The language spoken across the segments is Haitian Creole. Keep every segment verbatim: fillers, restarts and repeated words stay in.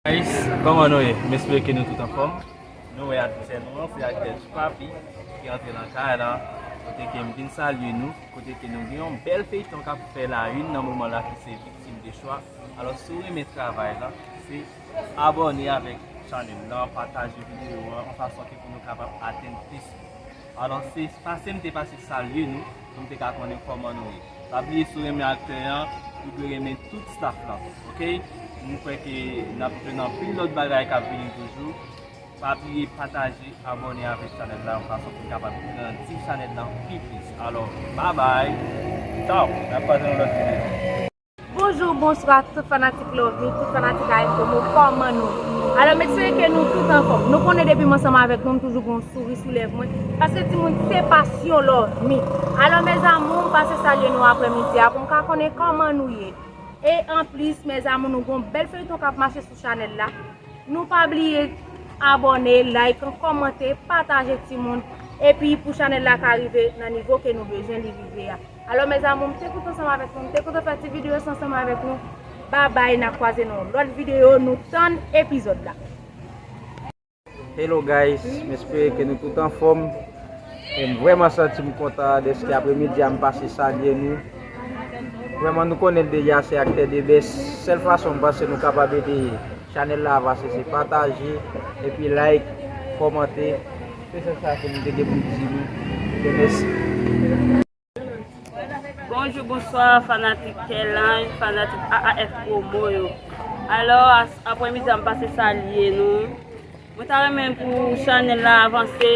Guys, kòman nou ye? M espere ke nou tout anfòm. Nou wè advèsè nou an, se aktè Tchoupapi ki antre nan kay la, kote ke m vin salye nou, kote ke nou gen yon bèl feyton k ap fè la une nan moman la ki se Viktim de Chwa. Alò, si w renmen travay la, se abòne avèk chanèl la, pataje videyo an, yon fason ke pou nou kapab atenn plis moun. Alò, se pase m te pase salye nou, pou m te ka konnen kòman nou ye. Pa bliye, si w renmen aktè an, ou dwe renmen tout staff la, oke? M kwè ke n ap jwenn anpil lòt bagay k ap vini toujou. Pa bliye pataje, abòne avèk chanèl la, yon fason pou n kapab grandi chanèl la pi plis. Alò, babay! Tchaw! N ap kwaze nan lòt videyo. Bonjou, bonswa, tout fanatik Love Me, tout fanatik A F Promo, kòman nou? Alò, m espere ke nou tout anfòm. Nou konnen depi m ansanm avèk nou, m toujou gen yon souri sou lèv mwen. Paske timoun, se pasyon Love Me. Alò, mes amours, m pase salye nou aprèmidi a pou m ka konnen kòman nou ye. E anplis, mes amours, nou gen yon bèl feyton k ap mache sou chanèl la. Nou pa bliye abòne, like, kòmante, pataje timoun. Epi pou chanèl la ka rive nan nivo ke nou bezwen li rive a. Alò, mes amours, m te kontan ansanm avèk nou, m te kontan fè ti videyo sa ansanm avèk nou. Babay, n a kwaze nan yon lòt videyo, nou tann epizòd la. Hello guys, m espere ke nou tout anfòm. E m vrèman santi m kontan dèske aprèmidi a m pase salye nou. Vrèman, nou konnen l deja, se aktè de best. Sèl fason m panse nou kapab ede chanèl la avanse, se pataje, epi like, kòmante. Se sèl sa ke m te gen pou m di nou. Mèsi. Bonjou, bonswa, fanatik Kèlanj, fanatik A A F Promo yo. Alò, as-, aprèmidi a m pase salye nou. Mwen ta renmen pou chanèl la avanse,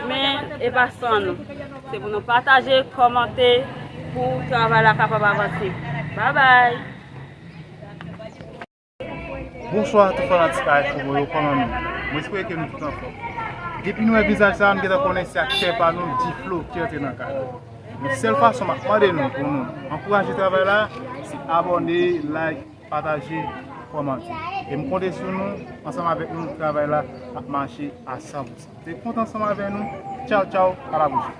men e pa san nou. Se pou nou pataje, kòmante, pou travay la kapab avanse. Babay! Bonswa tout fanatik A F Promo yo, kòman nou? Mwen espere ke nou tout anfòm. Depi nou wè vizaj sa a, nou gentan konnen se aktè pa nou, Diflo, ki antre nan kay la. Men sèl fason m ap mande nou pou nou ankouraje travay la, se abòne, like, pataje, kòmante. E m konte sou nou, ansanm avèk nou, travay la ap mache a san pou san. Se kontan ansanm avèk nou. Tchaw, tchaw, a la pwochèn.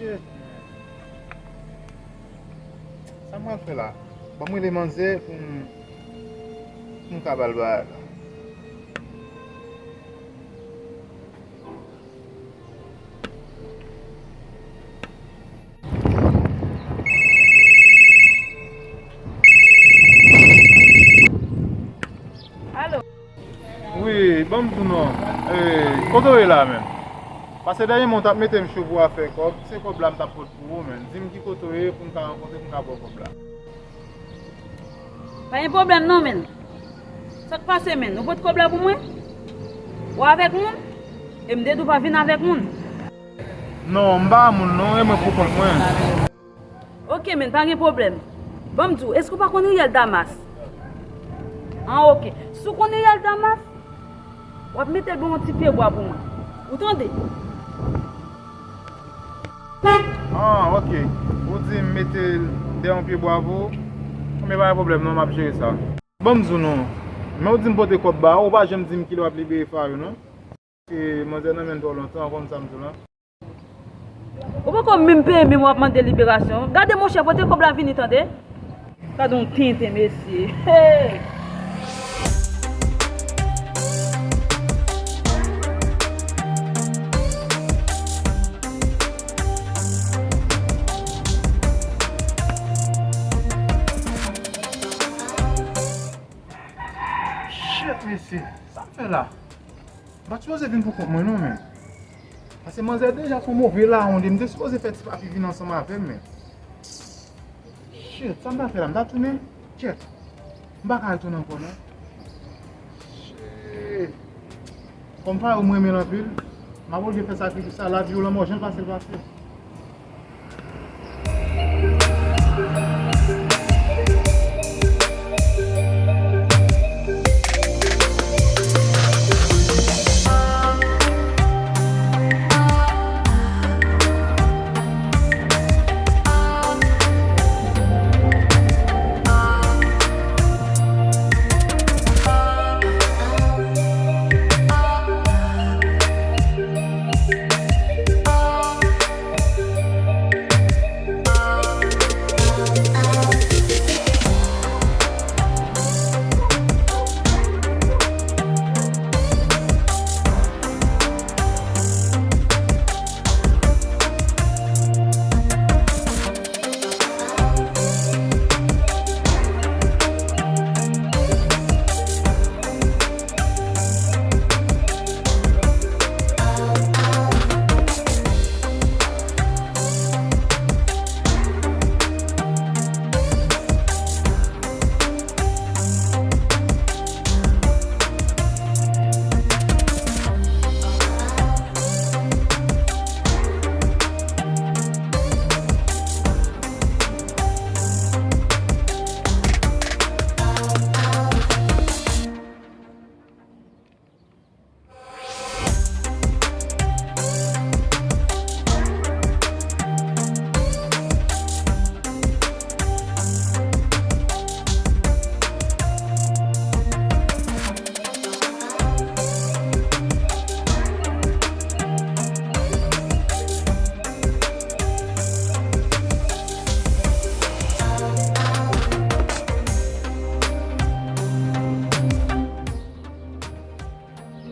Shit, man. Sa m pral fè la? Ban m rele manzè pou m, pou m ka ba l bagay la. Alo. Wi, ban m di w non. E, kote w ye la menm? Paske dènye mwa w t ap mete m cho pou afè kòb, se kòb la m t ap pot pou ou menm. Di m ki kote w ye pou m ka rankontre, pou m ka ba w kòb la. Pa gen pwoblèm non, menn. Sa k pase, menn? Ou pot kòb la pou mwen? Ou avèk moun? E m te di w pa vin avèk moun. Non, m pa moun non, e mwen pou kont mwen. Oke, menn, pa gen pwoblèm. Ban m di w, èske w pa konn Riyèl Damas? An, oke. Si w konn Riyèl Damas, w ap mete l bò yon ti pye bwa pou mwen. Ou tande? Ah, oke. Ou di m mete l dèyè yon pye bwa pou ou? Men pa gen pwoblèm non, m ap jere sa. Ban m di w non. Men w di m pote kòb ba ou, ou pa janm di m kilè w ap libere Fayou non. Paske manzè nan men l twò lontan, ou konn sa m di w la. Ou poko menm peye menm w ap mande liberasyon. Gade monchè, pote kòb la vini tande. Gade yon tenten mesye. Hey! Mesye, sa m fè la? M pa t sipoze vin pou kont mwen non, men. Paske manzè deja se yon move lawon, m te sipoze fè ti papi vin ansanm avè m, men. Shit, sa m ta fè la? M ta tounen? Kyèt. M pa ka retounen ankò non. Shit. Kòm Fayo m renmen l anpil, m ap oblije fè sakrifis sa, lavi yo lanmò, jan l pase l pase.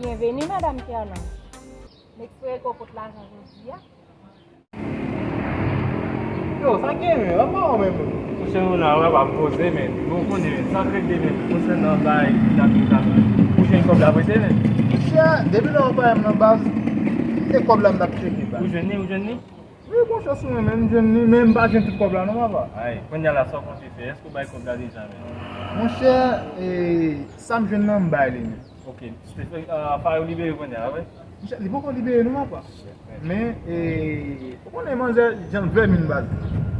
Byenveni, Madanm Fernand. M espere ke w pot lajan jodi a. Yo, sa k gen, men? Apa w menm? Monchè, nou la, w ap poze, men. Bon, w konnen, men, sa k regle, men, konsènan bagay ki t ap, ki t ap. Ou jwenn kòb la prete, men? Monchè, depi lè w pa wè m nan baz, se kòb la m t ap tcheke, baz. Ou jwenn li, ou jwenn li? Wi, monchè, sou mwen menm, m jwenn li, men m pa jwenn tout kòb la, non, papa. Ay, kounye a la, sa w konte fè? Èske w bay kòb la deja, men? Monchè, e, sa m jwenn nan, m bay li, men. Ok, Stephen, ah, Fayo libere kounye a, wi. Monchè, li poko libere non, papa. Men, e, ou konnen manzè jan vèmin baz.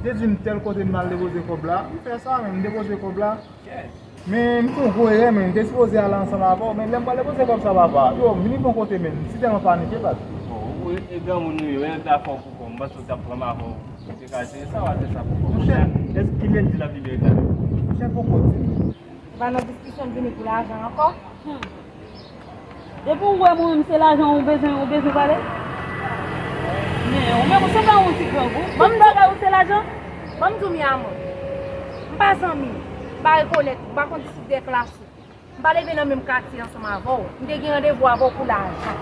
Li te di m tèl kote m al depoze kòb la. M fè sa, men m depoze kòb la. Men m fè yon gwo erè, men m te sipoze ale ansanm avè w, men lè m pral depoze kòb sa, papa, yo, m vini bon kote, men m si tèlman panike, baz. Bon, ou, e, e granmoun ou ye, ou ta fò pou kò, m panse ou t ap pran m avè w. Ou te ka jere sa, w a fè sa pou kò. Monchè, èske kilè l di l ap libere talè? Monchè, poko di m. Se pa nan diskisyon n vini pou lajan ankò. Hmm. Depi w wè mwen menm se lajan ou bezwen, ou bezwen pale? Men ou menm ou sanble yon ti grangou. Tout bagay ou se lajan? Ban m di w, mi amor. M pa zanmi w. M pa rekonèt ou. M pa konn si se de klas ou. M pa leve nan menm katye ansanm avè w. M te gen randevou avè w pou lajan.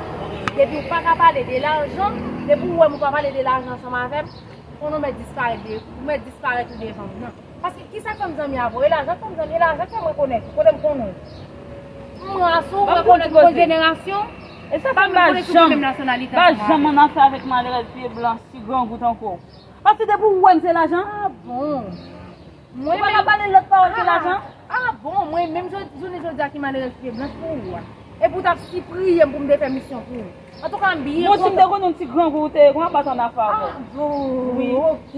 Depi w pa ka pale de lajan, depi w wè m ou pa pale de lajan ansanm avè m, konnen w mèt disparèt de, ou mèt disparèt ou devan m nan. Paske kisa k fè m zanmi avè w? E lajan k fè m zanmi, e lajan k fè m rekonèt ou, kote m konnen w. M ras ou, m rekonèt ou, bon jenerasyon. E sa fè m pa janm, pa janm ann afè avèk malerèz pye blan, ti grangou tankou w. Paske depi w wè m se lajan. Ah bon? Ou pa ka pale lòt pawòl ke lajan? Ah bon, mwen menm jò-, jounen jodi a ki malerèz pye blanch pou ou a. Epi w t ap sipriye m pou m te fè misyon pou ou. Antouka, m byen kontan. Bon, si m te konn yon ti grangou ou te ye, konn ap bat ann afè avè w. Ah bon, wi, ok.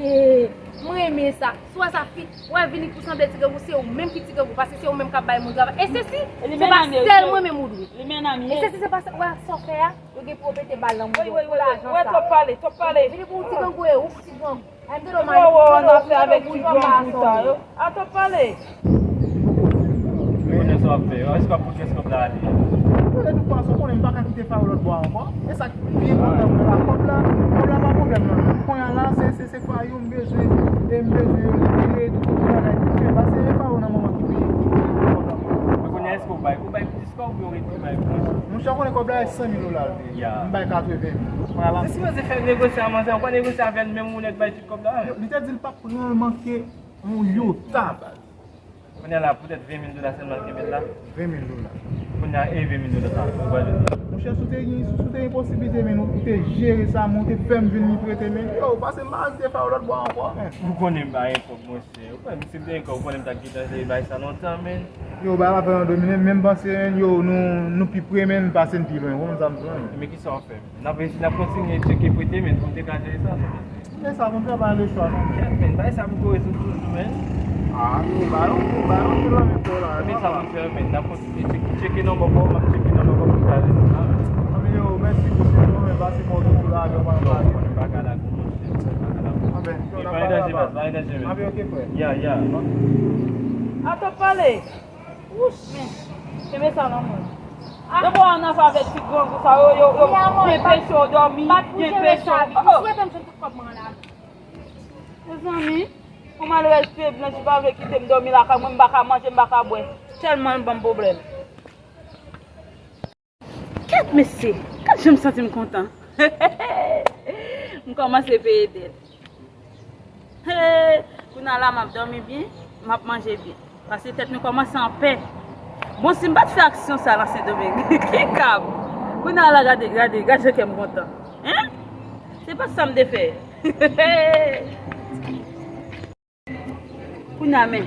Mwen renmen sa. Si w wè sa fi, w wè vini pou sanble ti grangou, se ou menm ki ti grangou, paske se ou menm k ap bay moun travay. E sesi, se pa sèl mwen menm ou dwe. E sesi, se pa sa, w wè sa w fè a, yo gen pou yo pete bal nan moun yo pou lajan sa. Wè, twòp pale, twòp pale. Vini pou yon ti grangou e ou ti grangou. Ay, m te do mari, m te do, m te do bouyon mason. Atò pale. Konnen sa w ap fè. Èske w ap pote kòb la ale? Bon, de tout fason, konnen m pa ka kite Fayo lòt bò a ankò. E sa k pi enpòtan pou mwen la, kòb la, kòb la pa pwoblèm nan. Kounye a la, se, se, se Fayo m bezwen, e m bezwen yo libere, tout, tout bagay fin fè. Paske e Fayo nan moman ki pi, ki pi enpòtan pou mwen. Men kounye a, èske w bay, ou bay plis kòb oubyen w rete bay plis? Monchè, w konnen kòb la e san mil dola l te ye. Ya. M bay katreven mil. Kounye a la. Li sipoze fè negosye a manzè, ou pa negosye avè l menm ou nèk bay kòb la. Yo, li te di l p ap pran l manke yon yota, baz. Kounye a la, poutèt ven mil dola sèlman l kenbe l la. Ven mil dola. Na e ven mil dola sa, ou pral jwenn li. Monchè, si w te gen, si w te gen posiblite, men, ou te jere sa, men, ou te fè m vin li prete, men. Yo, pase m pa al te fè yon lòt bwa ankò, men. Ou konnen m pa gen kòb, monchè. Ou konnen, si m te gen kòb, ou konnen m t ap gentan jere bagay sa lontan, men. Yo, bagay la vrèman domine, men m panse, men, yo, nou, nou pi pre, men, pase n pi lwen. Ou konprann sa m di w, men. Men kisa w fè? N ap resi, n ap kontinye tcheke prete, men, pou n te ka jere sa, non? Men sa, konn fè pa lechwa, non. Kèt, men, bay sa pou kore sou toujou, men. Ah, yo, ba yo, ba yo, se nan men kò la. Men sa pou fè, men, n ap kontinye tcheke, tcheke nan bò pa w, m ap tcheke nan bò pa w pou ta jere sa. Anben, yo, mèsi pou se nou, men pase mò toujou la, avè w, pa nan pale. Bagay la gwo, monchè, bagay la gwo. Anben, yo, n ap pale la. Pa gen danje, baz, pa gen danje, men. Anben, ok, frè. Ya, ya. Atò pale. Wouch, men, kenbe sa nan men w. Depi w ann afè avèk ti grangou sa yo, yo, yo, yo enpeche w dòmi, yo enpeche w. Oh, oh. Mezanmi, yon malerèz pye blanch pa vle kite m dòmi lakay mwen, m pa ka manje, m pa ka bwè. Tèlman l ban m pwoblèm. Kèt mesye, gad jan m santi m kontan. M kòmanse peye dèt. He, kounye a la m ap dòmi byen, m ap manje byen. Paske tèt nou kòmanse anpè. Bon, si m pa t fè aksyon sa nan Sendomeng, ki kab. Kounye a la, gade, gade, gade jan kè m kontan. Hein? Se pa sa m te fè. Kounye a, men,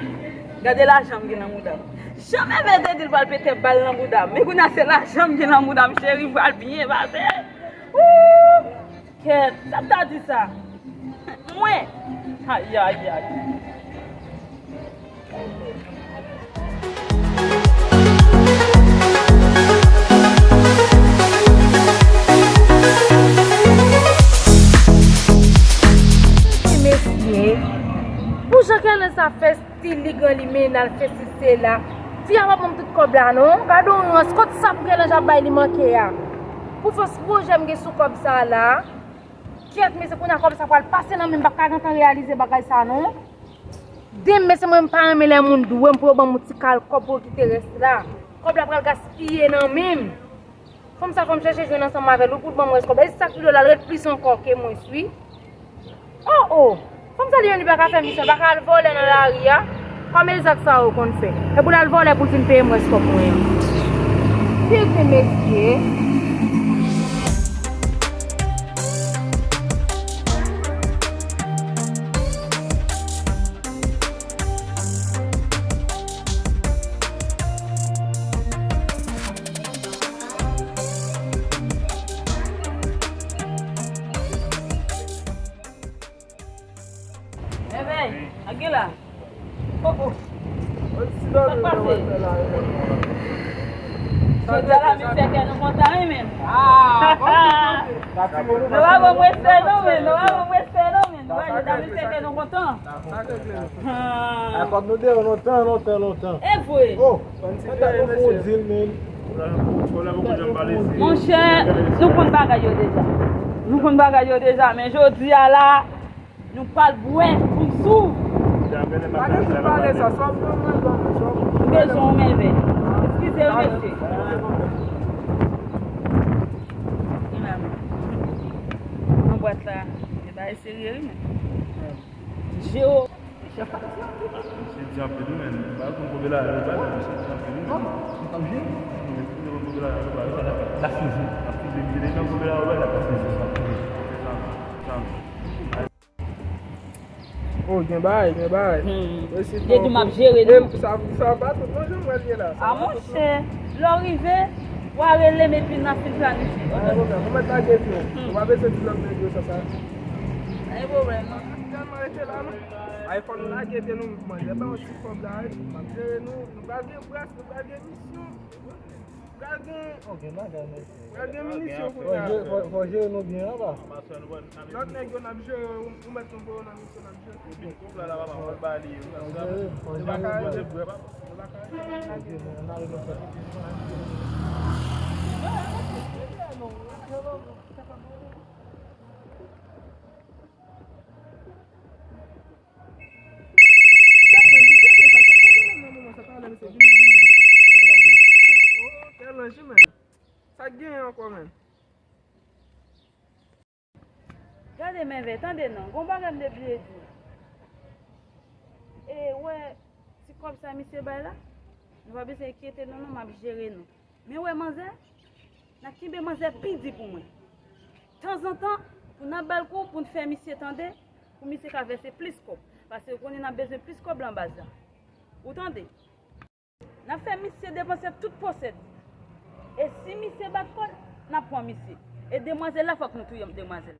gade lajan m gen nan mouda m. Jan Mèvè te di l pral pete bal nan mouda m. Men kounye a, se lajan m gen nan mouda m, cheri, m pral byen pase. Wouy! Kèt, sa m ta di sa? Mwen! Ayayay! Mesye, pou jan kèlens ap fè stil li, gran li, men al fè stil se la. Fi a p ap ban m tout kòb la non. Gade yon rans, kot sa pou kèlens ap bay li manke a? Pou fòs pwojè m gen sou kòb sa la. Kèt, mesye, kounye a kòb sa pral pase nan men m, m p ap ka gentan reyalize bagay sa non. Demen, se mwen, m pa renmen lè moun dwe m pou yo ban m yon ti kal kòb pou yo kite rès la. Kòb la pral gaspiye nan men m. Fanm sa, fò m chèche jwenn ansanm avè l, ou pou l ban m rès kòb la. E sa k pi dwòl la, l ret plis ankò ke mwen, wi. Oh, oh! Fanm sa, li menm, li pa ka fè misyon, li pa ka al vòlè nan lari a. Kòm e zak sa yo konn fè. E pou l al vòlè pou l vin peye m rès kòb mwen an. Tete mesye. Mèvèy, ak gen la. Oh, oh. Sa k pase? Jodi a la, misye fè kè nou kontan, wi, men. Nou pa ban m respè, non, men. Nou pa ban m respè, non, men. Nou pa jodi a, misye fè kè nou kontan. Ah. Kòb nou deyò lontan, lontan, lontan. E vre. Oh, mwen ta konn fè yon dil, men. Monchè, nou konn bagay yo deja. Nou konn bagay yo deja, men jodi a la, nou pral bwè pou n sou. Pa gen tout pale sa, swa m pran mwen, swa m, swa m. M bezwen yon mèvèy. Eskize m, mesye. Nan bwat la, e bagay serye, wi, men. Jero. Misye di anpil, wi, men. Ba konn koube la, yo ba misye di anpil, wi. Kòman? Li p ap jwe? Misye konn koube la, yo ba, yo ba, l ap fize. L ap fize, misye depi nan koube la, yo ba, l ap fize. Oh, gen bagay, gen bagay. Hmm. Mesye, depi m ap jere nou. Sa, sa pa tout non, jan m wè l ye la. Ah, monchè, lè w rive, w a rele m epi n a fin planifye. Pa gen pwoblèm, ou mèt lage pye w. Hmm. Ou pa bezwen di lòt nèg yo sa, sa. Pa gen pwoblèm, non. Tèlman rete la, non. Ay, fò nou lage pye nou, mwen. Lè pa yon ti kòb la, wi. M ap jere nou. Nou pral gen bras, nou pral gen misyon. Pral gen, oh, gen bagay, mesye. Pral gen minisyon kounye a. Fò jere, fò, fò jere nou byen anba. Lòt nèg yo n ap jere, ou, ou mèt nou voye yo nan misyon n ap jere. Epi koup la, la, papa, mwen ba li yo. Fò jere, fò jere nou byen. Yo pa ka rete. Fò jere, n ale nou fè. Kèt, men, ki tete sa? Sa pwoblèm nan moman sa, talè misye vini, vini. Oh, oh, kèt, lanji, men. Sa k genyen ankò, men? Gade, Mèvè, tande non, gon bagay m te bliye di w. E, wè, ti kòb sa misye bay la, nou pa bezwen enkyete nou non, m ap jere nou. Men wè manzè, n a kenbe manzè pi di pou mwen. Tanzantan, pou n a ba l kou, pou n fè misye tande, pou misye ka vèse plis kòb. Paske ou konnen n ap bezwen plis kòb lan baz la. Ou tande? N ap fè misye depanse tout posèd. E si misye bat kò n, n ap pran misye. E demwazèl la, fòk nou touye demwazèl.